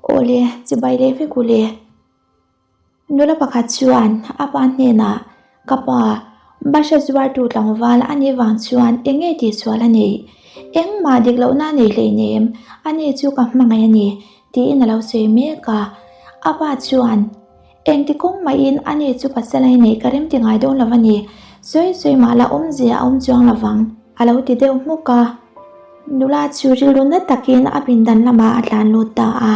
Awle, chibai leh vek u le. Nula pakhat chuan a pa hnenah, Ka pa, Basha zuartu tlangval a nih vang chuan eng nge tihsual a neih? Engmah dik lohna a nei hleinem, ani chu ka hmangaih a ni, tiin a lo sawi mek a. A pa chuan, Engti kawng mahin ani chu pasal a inneih ka remti ngai dawn lo a ni, sawi sawi mah la awmzia a awm chuang lo vang, a lo ti deuh hmuk a. Nula chu rilru na takin a pindan lamah a tlan lut ta a.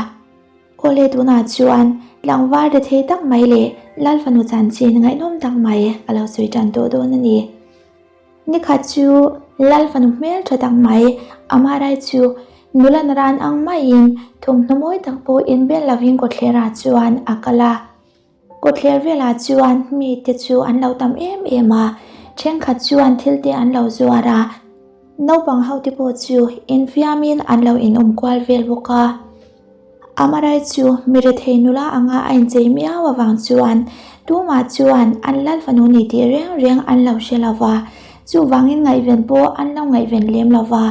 Awle tunah chuan tlangval rethei tak mai leh Lal fanu chanchin ngaihnawm tak mai ka lo sawi tan tawh dawn a ni. Nikhat chu Lal fanu hmel tha tak mai Amarai chu nula naran ang maiin thawmhnaw mawi tak pawh inbel lovin kawtthlerah chuan a kal a. Kawtthler velah chuan mite chu an lo tam em em a, thenkhat chuan thil te an lo zuar a, naupang ho te pawh chu infiamin an lo inawm kual vel bawk a. Amarai chu mi rethei nula anga a inchei miau avang chuan tumah chuan an lal fanu ni tih reng reng an lo hre lo va, chuvangin ngaihven pawh an lo ngaihven lem lo va.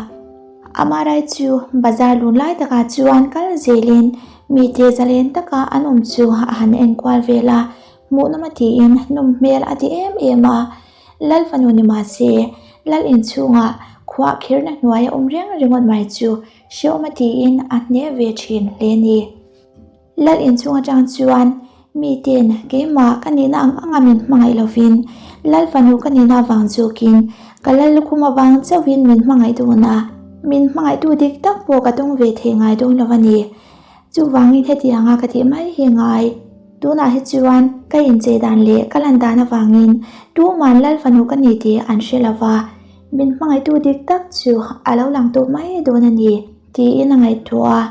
Amarai chu bazar lun lai takah chuan kal zelin mite zalen taka an awm chu a han enkual vel a, hmuhnawm a tiin nawm hmel a ti em em a. Lal fanu ni mah se, lal inchhungah khuah khirna hnuai a awm reng ringawt mai chu Hreawm a tiin a hneh ve thin hle ni. Lal inchhung atang chuan miten keimah ka nihna ang anga min hmangaih lovin Lal fanu ka nihna avang zawkin ka lal lukhum avang chauhin min hmangaih dawn a, min hmangaihtu dik tak pawh ka tawng ve thei ngai dawn lo a ni. Chuvangin hetianga ka tih mai hi ngai. Tunah hi chuan ka inchei dan leh ka lan dan avangin tuman Lal fanu ka ni tih an hre lo va. Min hmangaihtu dik tak chu a lo lang tawh mai dawn a ni, tiin a ngaihtuah a.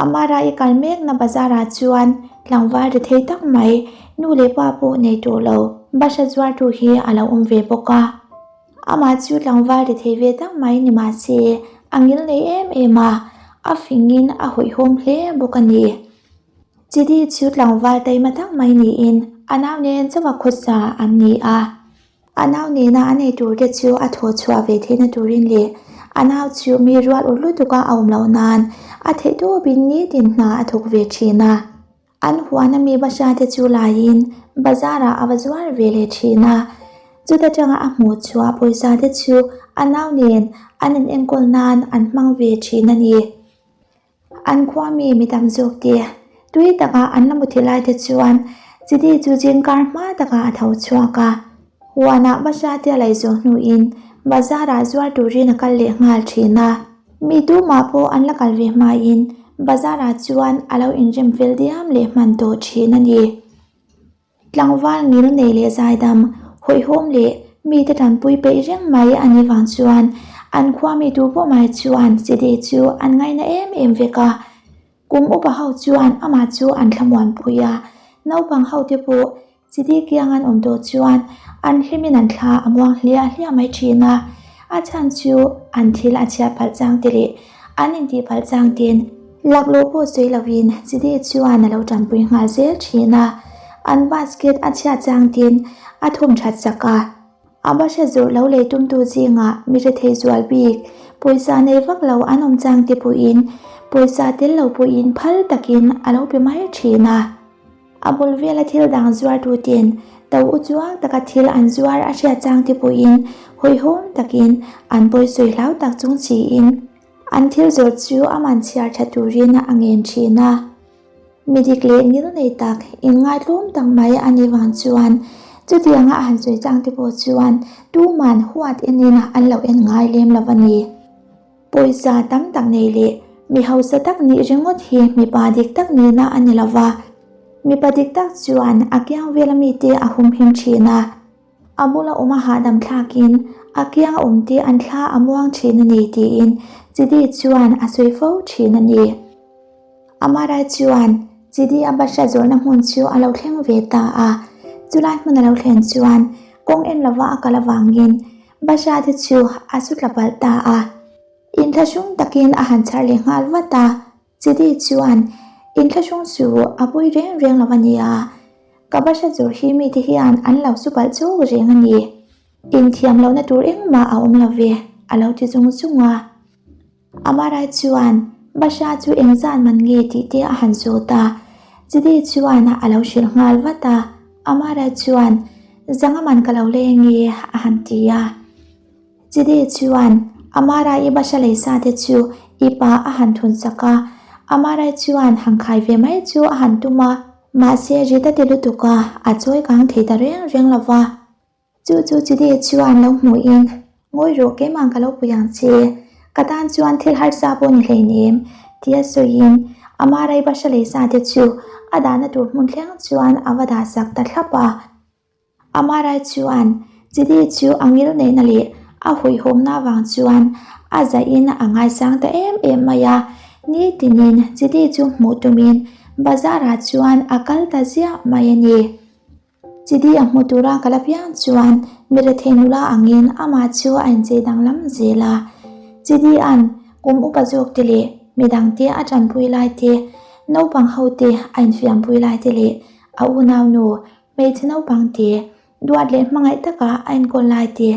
Amara i kal mekna bazarah chuan tlangval ri thei tak mai, nu leh pa pawh nei tawh lo, Basha zuartu hi a lo awm ve bawk a. Amah chu tlangval ri thei ve tak mai ni mah se, a ngil nei em em a, a fingin a hawihhawm hle bawk a ni. Chidi chu tlangval taima tak mai niin a nau nen chauha khawsa an ni a. A nau nena a nei tur te chu a thaw chhuah ve theihna turin leh a nau chu mi rual ur lutuka a awm loh nan a theih tawpin nitin hna a thawk ve thin a. An huana mi bahra te chu laiin bazarah a va zuar ve leh thin a. Chuta tanga a hmuh chhuah pawisa te chu a nau nen an inenkawl nan an hmang ve thin a ni. An khua mi mi tam zawk te tui taka an la muthi lai te chuan Chidi chu zingkar hma takah a tho chhuak a. Huanah Basha te a lei zawh hnuin bazarah zuar turin a kal leh nghal thin a. Mi tumah pawh an la kal ve hmain bazarah chuan a lo inrem fel diam leh hman tawh thin a ni. Tlangval ngil nei leh zaidam, hawihhawm leh mite tanpui peih reng mai a nih vang chuan an khua mi tu pawh mai chuan Chidi chu an ngaina em em vek a. Kum upa ho chuan amah chu an thlamuanpui a, naupang ho te pawh Chidi kiang an awm tawh chuan an hlimin an thla a muang hliah hliah mai thin a, a chhan chu an thil a chhiat palh chang te leh an intih palh chang ten Laklawh pawh sawi lovin Chidi chuan a lo tanpui nghal zel thin a, an basket a chhiat changtin a thawm that sak a. A bahra zawrh lo lei tumtu zingah mi rethei zual bik, pawisa nei vak lo an awm chang te pawhin pawisa tel lo pawhin phal takin a lo pe mai thin a. A bul vela thil dang zuartuten to u chuang taka thil an zuar a hriat chang te pawhin hawihhawm takin an pawisawi hlau tak chung siin An thil zawrh chu a man chhiar tha turin a ngen thin a. Mi dik leh ngil nei tak, inngaitlawm tak mai a nih vang chuan chutianga a han sawi chang te pawh chuan tuman huat enin an lo en ngai lem lo a ni. Pawisa tam tak nei leh mi hausa tak nih ringawt hi mipa dik tak nihna a ni lo va, mipa dik tak chuan a kiang vela mite a humhim thin a. A bula awm a hahdam thlakin a kiang a awm te an thla a muang thin a ni tiin Chidi chuan a sawi fo thin a ni. Amarai chuan Chidi a bahra zawrhna hmun chu a lo thleng ve ta a, chulai hmun a lo thlen chuan kawng en lova a kal avangin bahra te chu a su tla palh ta a. Inthlahrung takin a han chhar leh nghal vat a. Chidi chuan inthlahrung chu a pui reng reng lo a nia, ka va hre zawr hi mite hian an lo su palh chuk reng a ni. Inthiam lohna tur engmah a awm lo ve, a lo ti zung zung a. Amarai chuan. Bahra chu engzat man nge tih te a han zawt a, Chidi chuan a lo hrilh nghal vat a, Amara chuan, Zanga man ka lo lei ange a han ti a. Chidi chuan Amara i bahra lei sa te chu i pa a han thun sak a, Amara chuan han khai ve mai chu a han tum a, mahse rit a ti lutuk a, a chawi kang thei ta reng reng lo va. Chu chu Chidi chuan lo hmuhin, Ngawi rawh keimah ka lo pui ang che, ka tan chuan thil harsa pawh ni hleinem, tia sawiin Amarai bahra lei sa te chu a dahna tur hmun thleng chuan a va dah sak ta thlap a. Amarai chuan Chidi chu a ngil neihna leh a huihawmna avang chuan a zahin a ngaisang ta em em mai a, nitinin Chidi chu hmuh tumin bazar-ah chuan a kal ta ziah mai a ni. Chidi a hmu tura ka la piang chuan mi rethei nula angin amah chu a inchei danglam zel a. Chidia'n kum upa zawk te leh midangte a tanpui lai te, naupang ho te a infiampui lai te leh a unaunu hmeichhe naupang te duat leh hmangaih taka a enkawl lai te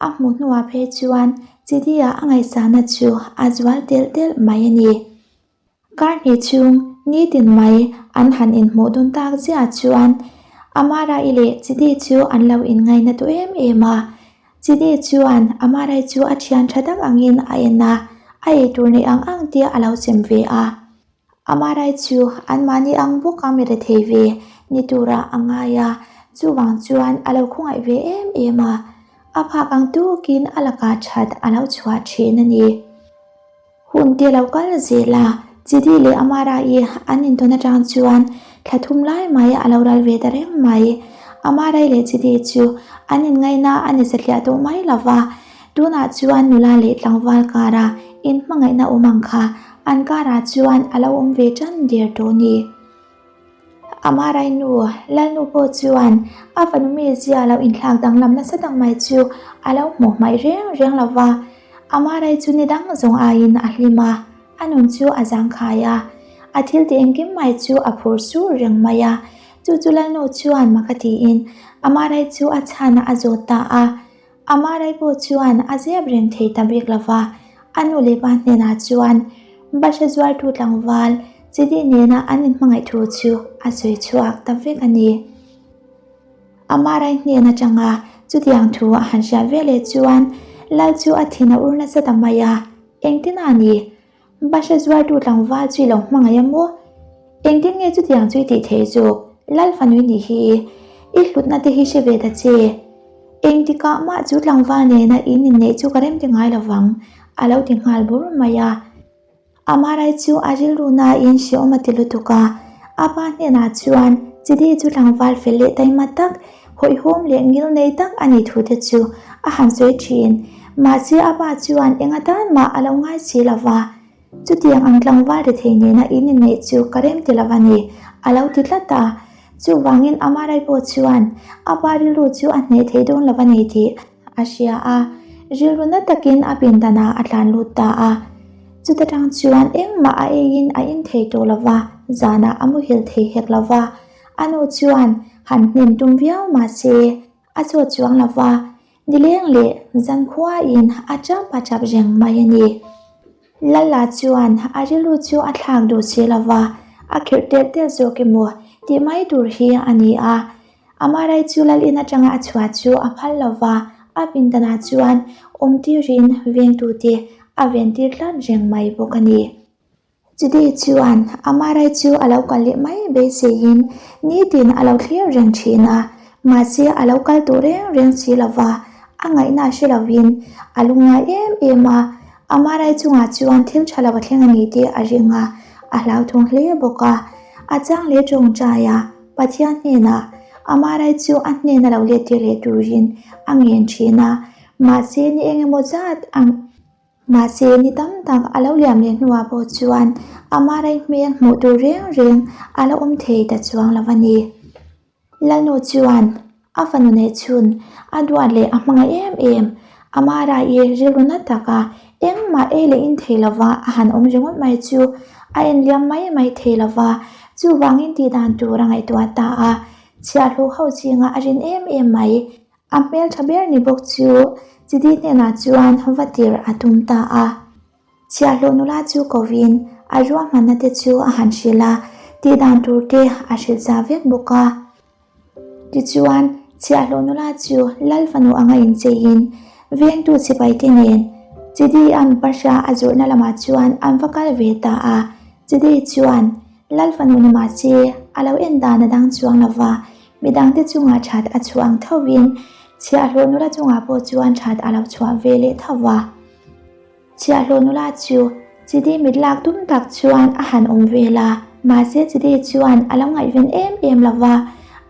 a hmuh hnuah phei chuan Chidia a ngaihsahna chu a zual telh telh mai a ni. Kar hnih chhung nitin mai an han inhmuh dun tak ziah chuan Amara-i leh Chidi chu an lo inngaina tawh em em a. Chidi chuan Amara-i chu a thian tha tak angin a en a, a eitur neih ang ang te a lo chem ve a. Amara-i chu anmahni ang bawka mi rethei ve ni turah a ngai a, chuvang chuan a lo khawngaih ve em em a. A phak ang tukin a lakah that a lo chhuah thin a ni. Hun te lo kal zel a, Chidi leh Amara-i an intawn atang chuan thla thum lai mai a lo ral ve ta reng mai. Amara-i leh Chidi chu an inngaihna a ni satliah tawh mai lo va, tunah chuan nula leh tlangval kara inhmangaihna awm ang kha an karah chuan a lo awm ve tan der tawh a ni. Amarai nu, Lalnu pawh chuan a fanu mizia lo inthlak danglam nasa tak mai chu a lo hmuh hmaih reng reng lo va. Amarai chu ni dang zawng aiin a hlim a, a nun chu a zangkhai a, a thil tih engkim mai chu a phur sur reng mai a. Chu chu Lalnu chuan mak a tiin Amarai chu a chhan a zawt ta a. Amarai pawh chuan a zep reng thei ta bik lo va, a nu leh pa hnenah chuan Bahra zuartu tlangval Chidi nena an inhmangaih thu chu a sawi chhuak ta vek a ni. Amarai hnen atanga chutiang thu a han hriat veleh chuan Lal chu a thin a ur nasa ta mai a, Engtin a ni? Bahra zuartu tlangval chu i lo hmangaih a maw? Engtin nge chutiang chu i tih theih zawk? Lal fanui nih hi i hlutna te hi hre ve ta che. Engtikah mah chu tlangval nena in inneih chu ka rem ti ngai lovang, a lo ti nghal bur mai a. Amarai chu a rilru nain hreawm a ti lutuk a. A pa hnenah chuan Chidi chu tlangval fel leh taima tak, hawihhawm leh ngil nei tak a nih thu te chu a han sawi thin. Mahse a pa chuan eng atan mah a lo ngai si lo va. Chutiang ang tlangval rethei nena in inneih chu ka rem ti lo a ni, a lo ti tlat a. Chuvangin Amarai pawh chuan a pa rilru chu a hneh thei dawn lo a ni tih a hria a, rilru na takin a pindanah a tlan lut ta a. Chuta tang chuan engmah a eiin a in thei tawh lo va, zanah a muhil thei hek lo va. A nu chuan han hnem tum viau mah se a chawt chuang lo va, nileng leh zankhuain a chap a chap reng mai a ni. Lala chuan a rilru chu a thlak duh si lo va, a khirh telh telh zawk emaw tih mai tur hi a ni a. Amarai chu Lalin atanga a chhuah chu a phal lo va, a pindanah chuan awm tirin vengtute a ventir tlat reng mai bawk a ni. Chudi chuan Amarai chu a lo kal leh mai beiseiin nitin a lo thlir reng thin a, mahse a lo kal tawh reng reng si lo va, a ngaihna hre lovin a lungngai em em a, Amarai chungah chuan thil tha lo a thleng a ni tih a ring a, a hlauthawng hle bawk a, a chang leh tawngtai a. Pathian hnenah Amarai chu a hnena lo let tir leh turin a ngen thin a, mahse ni eng emaw zat ang mahse ni tam tak a lo liam leh hnuah pawh chuan Amarai hmel hmuh tur reng reng a la awm thei ta chuang lo a ni. Lalnu chuan A fanu neih chhun a duat leh a hmangaih em em. Amara-i rilru na taka engmah ei leh in thei lova a han awm ringawt mai chu a enliam mai mai thei lova, chuvangin tih dan tur a ngaihtuah ta a. Chhiahhlawh ho chinga a rin em em mai. A hmeltha ber ni bawk chu Chidi hnenah chuan va tir a tum ta a. Chhiahhlawh nula chu kovin. A ruahmanna te chu a han hrilh a, tihdan tur te a hrilh za vek bawk a. Tichuan, chhiahhlawh nula chu Lal fanu anga incheiin vengtu chipaite nen Chidi-a'n Pasha a zawrhna lamah chuan an va kal ve ta a. Chidi chuan Lal fanu ni mah se a lo en dan a dang chuang lo va, midangte chungah that a chhuah ang thovin chhiahhlawh nula chungah pawh chuan that a lo chhuah ve leh tho va. Chhiahhlawh nula chu Chidi mit lak tum tak chuan a han awm vel a, mahse Chidi chuan a lo ngaihven em em lo va,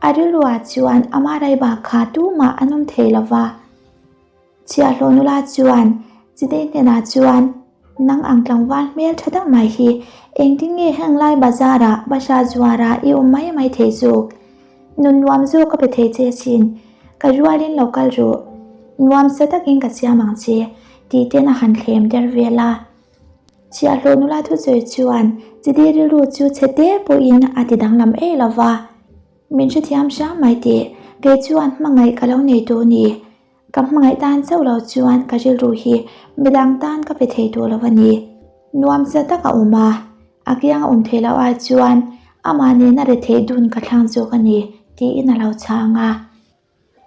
a rilruah chuan ama rai bak kha tumah an awm thei lo va. Chhiahhlawh nula chuan Chidi hnenah chuan, Nang ang tlangval hmel tha tak mai hi engtin nge heng lai bazar ah bahra zuar ah i awm mai mai thei zawk? Nun nuam zawk ka pe thei che asin, ka rualin lo kal rawh, nuam sa takin ka siam ang che, tih ten a han thlem der vel a. Chhiahhlawh nula thusawi chuan Chidi rilru chu chhe te pawhin a ti danglam ei lo va, Min hrethiam hram mai teh, kei chuan hmangaih ka lo nei tawh ni. Ka hmangaih tan chauh lo chuan ka rilru hi midang tan ka pe thei tawh lo a ni. Nuam sa tak a awm a, a kiang a awm thei loh ai chuan amah nena retheih dun ka thlang zawk a ni, tiin a lo chhang a.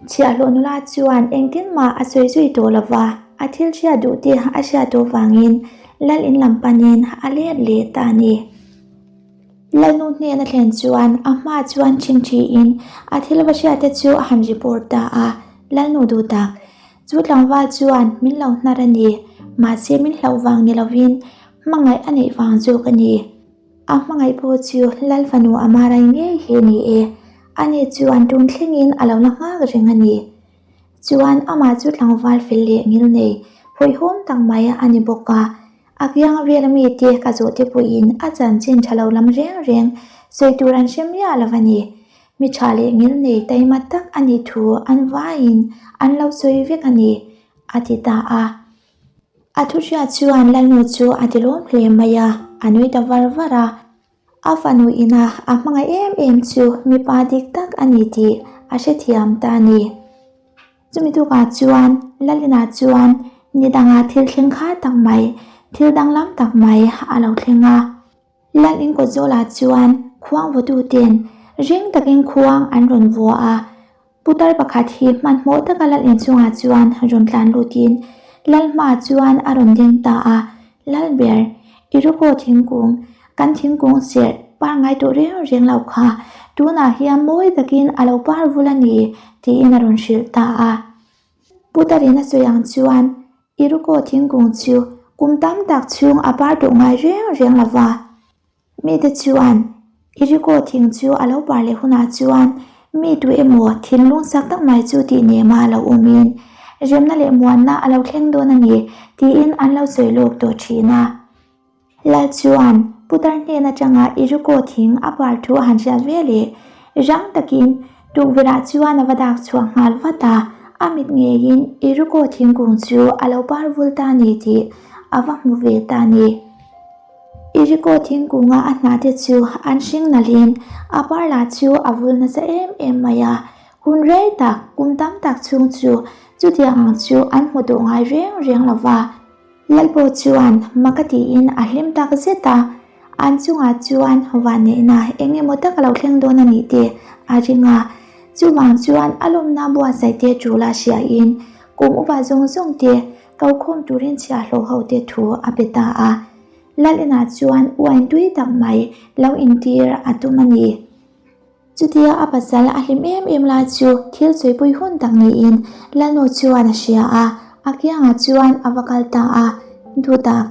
Chhiahhlawh nula chuan engtin mah a sawi zui tawh lo va, a thil hriat duh te a hriat tawh vangin lal in lam panin a let leh ta a ni. Lalnu hnen a thlen chuan a hma chuan ṭhingṭhiin a thil va hriat te chu a han report ta a, Lalnu duh tak, chu tlangval chuan min lo hnar a ni, mahse min hlauh vang ni lovin hmangaih a neih vang zawk a ni. A hmangaih pawh chu Lal fanu Amarai ngei hi a ni e, ani chuan tun thlengin a lo la nghak reng a ni. Chuan amah chu tlangval fel leh ngil nei, hawihhawm tak mai a ni bawk a. A kiang vel mite ka zawh te pawhin a chanchin tha lo lam reng reng sawi tur an hre miah lo a ni. Mi tha leh ngil nei taima tak a nih thu an vaiin an lo sawi vek a ni, a ti ta a. A thu hriat chuan Lalnu chu a ti lawm hle mai a, a nui ta var var a. A fanu ina a hmangaih em em chu mipa dik tak a ni tih a hrethiam ta a ni. Chumi tukah chuan Lalina chuan ni dangah thil thleng kha tak mai, thil danglam tak mai a lo thleng a. Lal inkawtzawlah chuan khuang vawtuten ring takin khuang an rawn vua a. Putar pakhat hi hmanhmawh taka lal inchungah chuan rawn tlan lutin lal hmaah chuan a rawn ding ta a, Lalber, i rukaw thingkung, kan thingkung serh par ngai tawh reng reng lo kha, tunah hian mawi takin a lo par vul a ni, tiin a rawn hrilh ta a. Putarin a sawi ang chuan i rukaw thingkung chu kum tam tak chhung a par tawh ngai reng reng lo va. Mite chuan Iriko thing chu a lo par leh hunah chuan mi tu emaw thinlung sak tak mai chu tih nema a lo awmin remna leh muanna a lo thleng dawn a ni tiin an lo sawi lawk tawh thin a. Lal chuan putar hnen atanga Iriko thing a par thu a han hriat ve leh rang takin tukverhah chuan a va dak chhuak nghal vat a, a mit ngeiin Iriko thingkung chu a lo par vul ta a ni tih a va hmu ve ta a ni. Iriko thingkunga a hnahte chu an hring nalhin a par lah chu a vul nasa em em mai a, hun rei tak, kum tam tak chhung chu chutiang ang chu an hmu duh ngai reng reng lo va. Lalpaw chuan mak a tiin a hlim tak zet a, an chungah chuan vanneihna eng emaw tak a lo thleng dawn a nih tih a ring a, chuvang chuan a lawmna buatsaih te tul a hriain kum upa zawng zawng te Ko khawm turin chhiahhlawh ho te thu a pe ta a, Lal inah chuan uain tui tak mai lo intir a tum a ni. Chutia a pasal a hlim em em lai chu thil sawipui hun tak niin Lalnu chuan a hria a, a kiangah chuan a va kal ta a, Duhtak,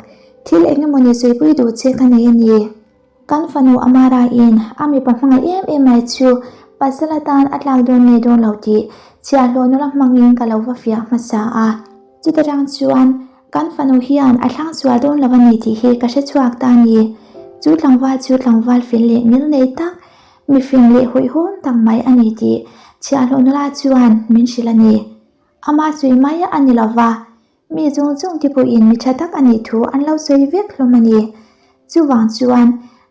thil eng emawni sawipui duh che ka nei a ni. Kan fanu Amara in a mipa hmangaih em em mai chu pasal atan a tlak dawn nge dawn lo tih chhiahhlawh nula hmangin ka lo va fiah hmasa a. Chuta tang chuan kan fanu hian a thlang sual dawn lo a ni tih hi ka hre chhuak ta a ni. Chu tlangval chu tlangval fel leh ngil nei tak, mifing leh hawihhawm tak mai a ni tih chhiahhlawh nula chuan min hrilh a ni. Ama sawi mai a ni lo va, Mi zawng zawng te pawhin mi tha tak a nih thu an lo sawi vek hlawm a ni. Chuvang chuan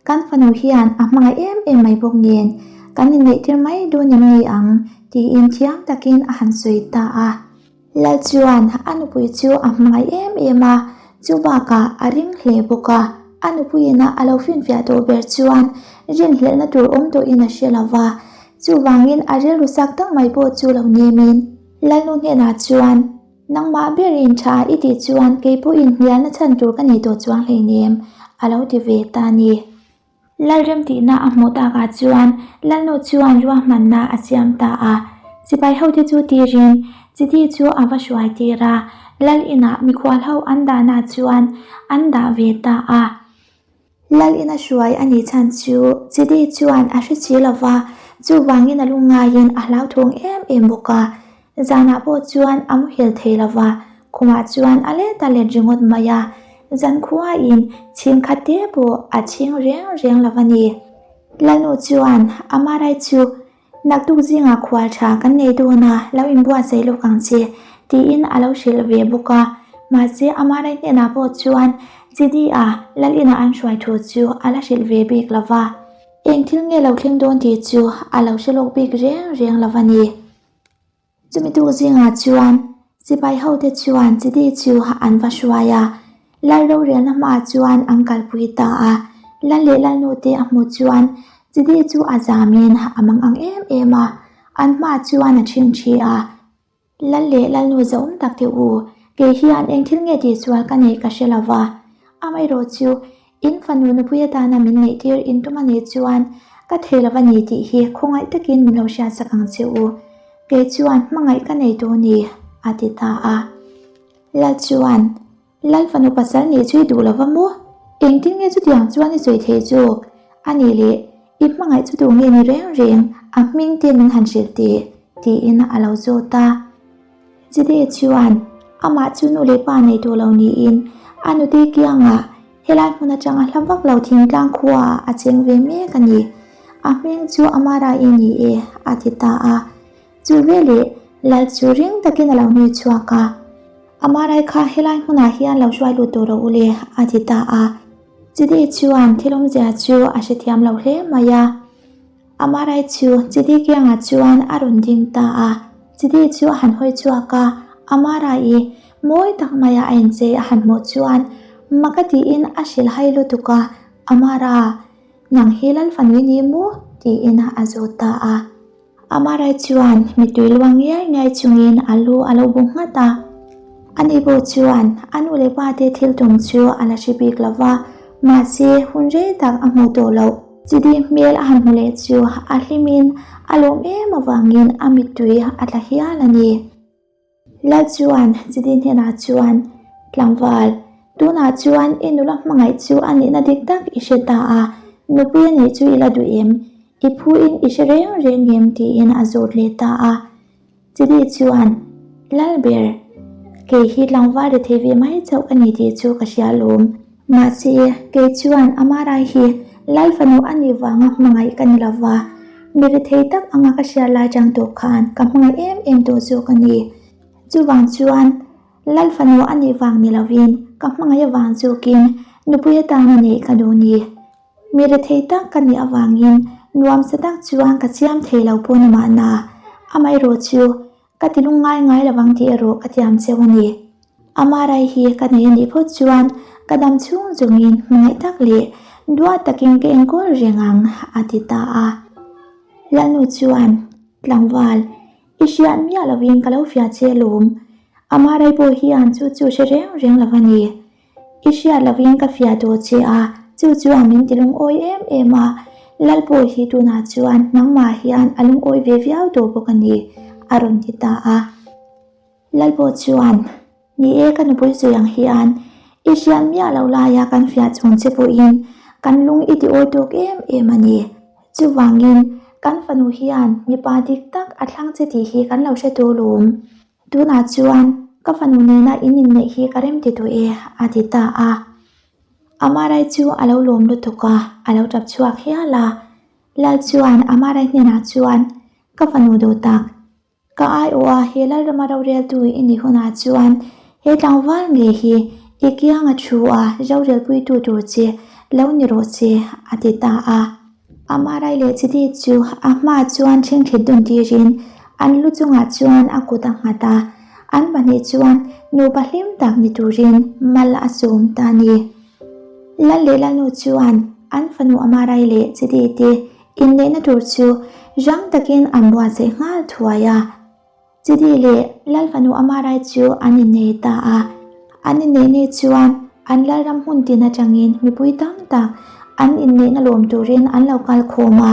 kan fanu hian a hmangaih em em mai bawk nen kan inneihtir mai dawn em ni ang tiin thiam takin a han sawi ta a. Lal chuan a nupui chu a hmangaih em em a, chu bakah a ring hle bawk a. A nupuiin a a lo finfiah tawh ber chuan rinhlelhna tur awm tawhin a hre lo va, chuvangin a rilru sak tak mai pawh chu lo nemin Lalnu hnenah chuan, Nangmah berin tha i tih chuan kei pawhin hnialna chhan tur ka nei tawh chuang hleinem, a lo ti ve ta a ni. Lalrem tihna a hmuh takah chuan Lalnu chuan ruahmanna a siam ta a. Sipai hote chu tirin Chiti chu a va hruai tir a, Lal inah mikhual ho an dahna chuan an dah ve ta a. Lal ina hruai a nih chhan chu Chiti chuan a hre si lo va, chuvangin a lungngaiin a hlauthawng em em bawk a. Zanah pawh chuan a muhil thei lo va, khumah chuan a let a let ringawt mai a, zankhuain chhing khat te pawh a chhing reng reng lo va ni. Lalnu chuan a marai chu, Naktuk zingah khual tha kan nei dawn a, lo inbuatsaih lawk ang che, tiin a lo hrilh ve bawk a. Mahse, a marai hnenah pawh chuan Chidi-a lal inah an hruai thu chu a la hrilh ve bik lo va. Eng thil nge lo thleng dawn tih chu a lo hre lawk bik reng reng lo va ni. Chumi tuk zingah chuan sipai hote chuan Chidi chu an va hruai a, Lal rorelna hmaah chuan an kalpui ta a. Lal leh Lalnute a hmuh chuan Chidi chu a zamin a mang ang em em a, an hmaah chuan a ṭhingṭhi a. Lal leh Lalnu zauhawm tak te u, kei hian eng thil nge tihsual ka neih ka hre lo va, amaherawh chu In fanu nupui atana min neihtir in tum a nih chuan ka thei lo a ni tih hi khawngaih takin min lo hriatsak ang che u. Kei chuan hmangaih ka nei tawh ni, a ti ta a. Lal chuan, Lal fanu pasal nih chu i duh lo va maw? Engtin nge chutiang chuan i sawi thei zawk? A nih leh, i hmangaih chu duh nge ni reng reng, a hming te min han hrilh teh, tiin a lo zawt a. Chite chuan amah chu nu leh pa nei tawh lo niin a nute kiangah helai hmun atanga hla vak lo thingtlang khuaah a cheng ve mek a ni. A hming chu Amara-i ni e, a ti ta a. Chu veleh Lal chu ring takin a lo nui chhuak a. Amara-i kha helai hmunah hian lo hruai lut tawh rawh u le, a ti ta a. Chite chuan thil awmzia chu a hrethiam lo hle mai a. Amarai chu Chidi kiangah chuan a rawn ding ta a, Chidi chu a han hawi chhuak a, Amarai mawi tak maia a inchei a han hmuh chuan mak a tiin a hrilhhai lutuk a, Amara, nang hi Lal fanui ni maw? tiin a zawt ta a. Amarai chuan mittui luang ngiai ngiai chungin a lu a lo bu nghat a. Ani pawh chuan a nu leh pa te thil tum chu a la hre bik lo va, mahse hun rei tak a hmuh tawh loh. Chidi hmel a han hmu leh chu a hlimin a lawm em avangin a mittui a tla hial a ni. Lal chuan Chidi hnenah chuan, Tlangval, tunah chuan i nula hmangaih chu a nihna dik tak i hre ta a, nupui a nih chu i la duh em? I phuin i hre reng reng em? tiin a zawt leh ta a. Chidi chuan, Lalber, kei hi tlangval ri thei ve mai chauh ka ni tih chu ka hria lawm. Mahse, kei chuan Amarai hi Lal fanu a nih vanga hmangaih ka ni lo va, mi ri thei tak anga ka hriat lai chang tawh khan ka hmangaih em em tawh zawk a ni. Chuvang chuan, Lal fanu a nih vang ni lovin ka hmangaih avang zawkin nupui atan a neih ka duh ni. Mi rethei tak ka nih avangin nuamsa tak chuan ka chiam thei lo pawh ni mahna, amaherawh chu ka ti lung ngai ngai lovang tih erawh ka tiam cheu a ni. Ama rai hi ka nei a nih phawt chuan ka dam chhung zawngin hmangaih tak leh duat takin ka enkawl reng ang, a ti ta a. Lalnu chuan, Tlangval, i hriat miah lovin ka lo fiah che alawm. Ama rai pawh hian chu chu hre reng reng lo a ni. I hriat lovin ka fiah tawh che a, chu chuan min ti lungawi em em a, Lal pawh hi tunah chuan nangmah hian a lungawi ve viau tawh bawk a ni, a rawn ti ta a. Lal pawh chuan, Ni e, ka nupui sawi ang hian i hriat miah loh laia kan fiah chung che pawhin kan lung i ti awi tawk em em a ni. Chuvangin, kan fanu hian mipa dik tak a thlang che tih hi kan lo hre tawh lawm. Tunah chuan ka fanu nena in inneih hi ka rem ti tawh e, a ti ta a. Amarai chu a lo lawm lutuk a, a lo tap chhuak hial a. Lal chuan Amarai hnenah chuan, Ka fanu duh tak, ka aiawh a he Lalrama roreltu i nih hunah chuan he tlangval ngei hi i kianga thu a rorelpuitu tur che lo ni rawh che, a ti ta a. Amarai leh Chidi chu a hmaah chuan ṭhingṭhit dun tirin an lu chungah chuan a kut a nghat a, an pahnih chuan nupa hlim tak ni turin mal a sawm ta a ni. Lal leh Lalnu chuan an fanu Amarai leh Chidi te inneihna tur chu rang takin an buatsaih nghal thuai a. Chidi leh Lal fanu Amarai chu an innei ta a. An inneih ni chuan an Lalram hmun tin atangin mipui tam tak an inneihna lawm turin an lo kal khawm a.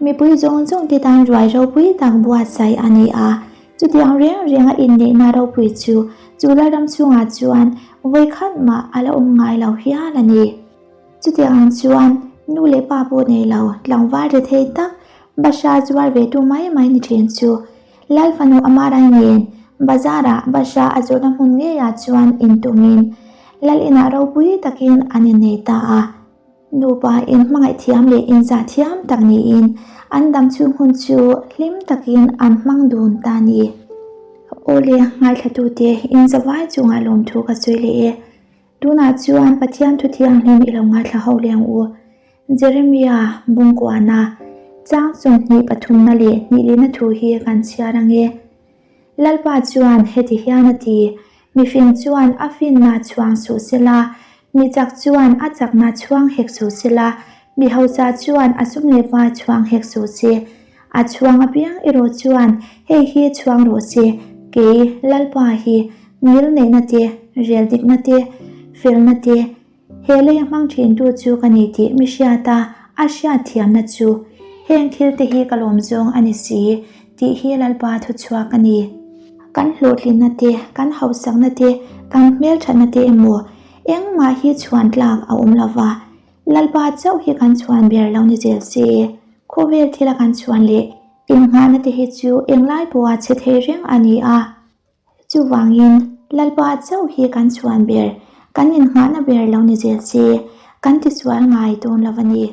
Mipui zawng zawng te tan ruai ropui tak buatsaih a ni a, chutiang reng renga inneihna ropui chu chu Lalram chhungah chuan vawikhat mah a la awm ngai lo hial a ni. Chutiang ang chuan nu leh pa pawh nei lo tlangval ri thei tak Basha zuar ve tu mai mai ni thin chu Lal fanu Amarai nen bazar-ah Basha a zawrhna hmun ngeiah chuan intumin Lal inah ropui takin an innei ta a. Nupa inhmangaih thiam leh inzah thiam tak niin an dam chhung hun chu hlim takin an hmang dun ta a ni. Awle, ngaithlatute inzavai chungah lawmthu ka sawi leh e. Tunah chuan Pathian thu thianghlim i lo ngaithla ho leh ang u. Jeremia Bungkuana chang 23 pathumna leh hnihlihna thu hi kan chhiar ang e. Lalpa chuan heti hian a ti, Mifing chuan a finna chhuang suh sela, mi chak chuan a chakna chhuang hek suh sela, mi hausa chuan a sum leh pa chhuang hek suh se. A chhuang apiang erawh chuan hei hi chhuang rawh se, Kei, Lalpa hi, ngilneihna te, rel dikna te, felna te, He lei a hmang thintu chu ka ni tih mi hriat a, a hriat thiamna chu heng thil te hi ka lawm zawng a ni si tih hi Lalpa thuchhuak a ni. Kan hlawhtlinna te, kan hausakna te, kan hmelthatna te emaw engmah hi chhuan tlak a awm lo va, Lalpa chauh hi kan chhuan ber lo ni zel se. Khawvel thila kan chhuan leh innghahna te hi chu englai pawha chhe thei reng a ni a. Chuvangin, Lalpa chauh hi kan chhuan ber, kan innghahna ber lo ni zel se, kan tisual ngai dawn lo a ni.